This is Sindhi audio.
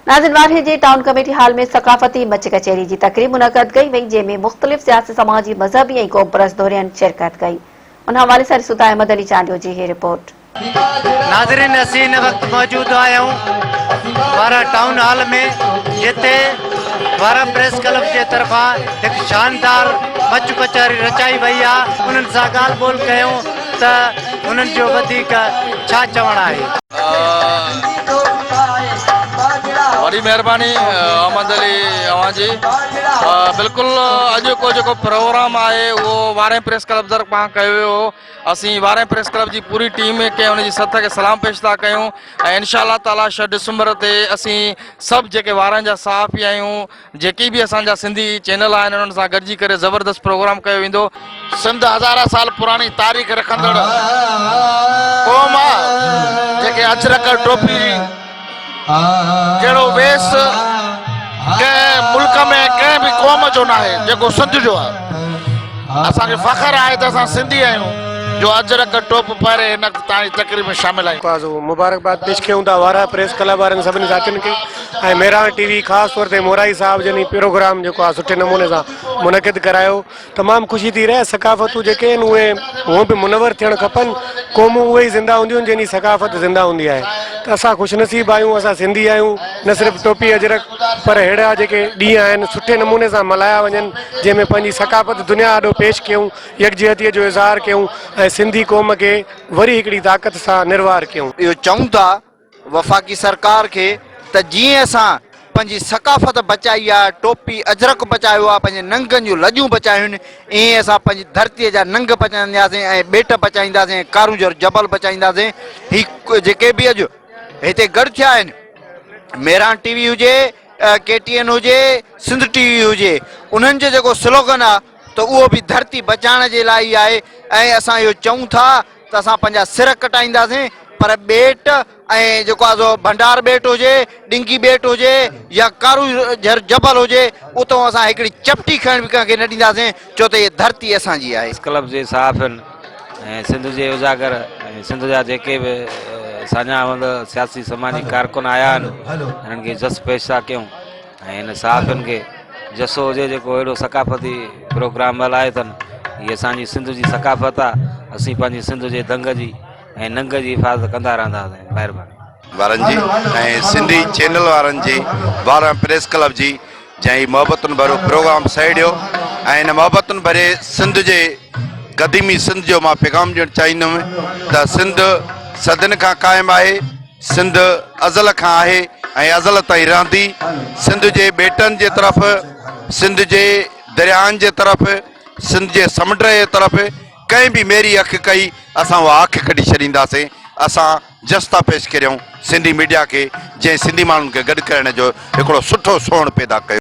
ناظرين وارهه جي ٽائون ڪميٽي هال ۾ ثقافتي مچ ڪچهري جي تقريب منعقد ڪئي وئي جنهن ۾ مختلف سياسي سماجي مذهبي ۽ قومپرست ڌرين شرڪت ڪئي ان حوالي سان ڏسون ٿا احمد علي چانڊيو جي هي رپورٽ. ناظرين اسين هن وقت موجود آهيون وارهه ٽائون هال ۾ جتي وارهه پريس ڪلب جي طرفان هڪ شاندار مچ ڪچهري رچائي وئي آهي انهن سان ڳالهه ٻولهه ڪيون ته انهن جو وڌيڪ ڇا چوڻ آهي. وڏي مهرباني احمد علي اوهان جي بلڪل اڄوڪو جيڪو پروگرام آهي اهو وارين پريس ڪلب طرفان ڪيو ويو هو اسين وارين پريس ڪلب جي پوري ٽيم کي ان جي سٿ کي سلام پيش ٿا ڪيون ۽ انشاء الله تعالي 6 ڊسمبر تي اسين سڀ جيڪي وارن جا صحافي آهيون جيڪي به اسان جا سنڌي چينل آهن انهن سان گڏجي ڪري زبردست پروگرام ڪيو ويندو. سنڌ هزارها سال پراڻي تاريخ رکندڙ قوم آ جيڪي اجرڪ ٽوپي جهڙو ويس ڪنهن ملڪ ۾ ڪنهن به قوم جو ناهي جيڪو سنڌ جو آ اسان کي فخر آهي ته اسان سنڌي آهيون جو اجرڪ ٽوپ پهري هن تائين تقريب ۾ شامل آهيون. مبارڪباد پيش ڪيون ٿا وارهه پريس ڪلب وارن سڀني ساٿين کي. ۽ مهراڻ ٽي وي خاص طور تي مورائي صاحب جن هي پروگرام جيڪو آهي سٺي نموني سان منعقد ڪرايو تمام خوشي ٿي رهي ثقافتون جيڪي آهن اهي هونء به منور ٿيڻ کپن قومون اهي ئي زنده هونديون آهن جن جي ثقافت زنده هوندي آهي ته اسان خوش نصيب آهيون اسان سنڌي آهيون نه صرف ٽوپي اجرڪ پر ههڙا جيڪي ڏينهن آهن سٺي نموني سان ملهايا وڃن جنهن ۾ پنهنجي ثقافت دنيا آڏو پيش ڪيون يڪجهتي جو اظهار ڪيون ۽ سنڌي قوم کي وري هڪڙي طاقت سان نروار ڪيون. اهو چئون ٿا وفاقي سرڪار کي ته جيئن اسان پنهنجي ثقافت بچائي آ، ٽوپي اجرڪ بچايو آ، پنهنجي ننگن جون لڄون بچايون آهن، ائين اسان پنهنجي ڌرتيء جا ننگ بچائينداسين ۽ ٻيٽ بچائينداسين ۽ ڪارونجهر جبل بچائينداسين. هي جيڪي به اڄ هتي گڏ ٿيا آهن، مهراڻ ٽي وي هجي، ڪي ٽي اين هجي، سنڌ ٽي وي هجي، انهن جو جيڪو سلوگن آ ته اهو به ڌرتي بچائڻ جي لاء ئي آهي ۽ اسان اهو چئون ٿا ته اسان پنهنجا سر ڪٽائينداسين پر ٻيٽ ۽ جيڪو آهي سو ڀنڊار ٻيٽ هجي، ڏنگي ٻيٽ هجي يا ڪارونجهر جبل هجي اتان اسان هڪڙي چپٽي کڻڻ به ڪنهن کي نه ڏينداسين ڇو ته هيء ڌرتي اسان جي آهي. پريس ڪلب جي صحافين ۽ سنڌ جي اجاگر ۽ سنڌ جا جيڪي به ساڃاهه وند سياسي سماجي ڪارڪن آيا آهن انهن کي جس پيش ٿا ڪيون. ۽ هن صحافين کي جس هجي جيڪو اهڙو ثقافتي پروگرام هلائي اٿن. هي اسان جي سنڌ جي ثقافت آ. اسين پنهنجي سنڌ جي دنگ جي ۽ ننگ جي حفاظت ڪندا رهنداسين. مهرباني. وارن جي ۽ سنڌي چينل وارن جي وارهه پريس ڪلب جي جنهن هي محبتن ڀريو پروگرام سهيڙيو ۽ هن محبتن ڀري سنڌ جي قديمي سنڌ جو مان پيغام ڏيڻ چاهيندم ته سنڌ صدين کان قائم آهي. سنڌ ازل کان آهي ۽ ازل تائين رهندي. سنڌ جي ٻيٽن جي طرف، سنڌ جي درياهن جي طرف، سنڌ جي سمنڊ جي طرف ڪنهن به ميري اک ڪئي اسان اها اک ڪڍي ڇڏينداسين. اسان جس ٿا پيش ڪريون سنڌي ميڊيا کي جنهن سنڌي ماڻهن کي گڏ ڪرڻ جو هڪڙو سٺو سوڻ پيدا ڪيو.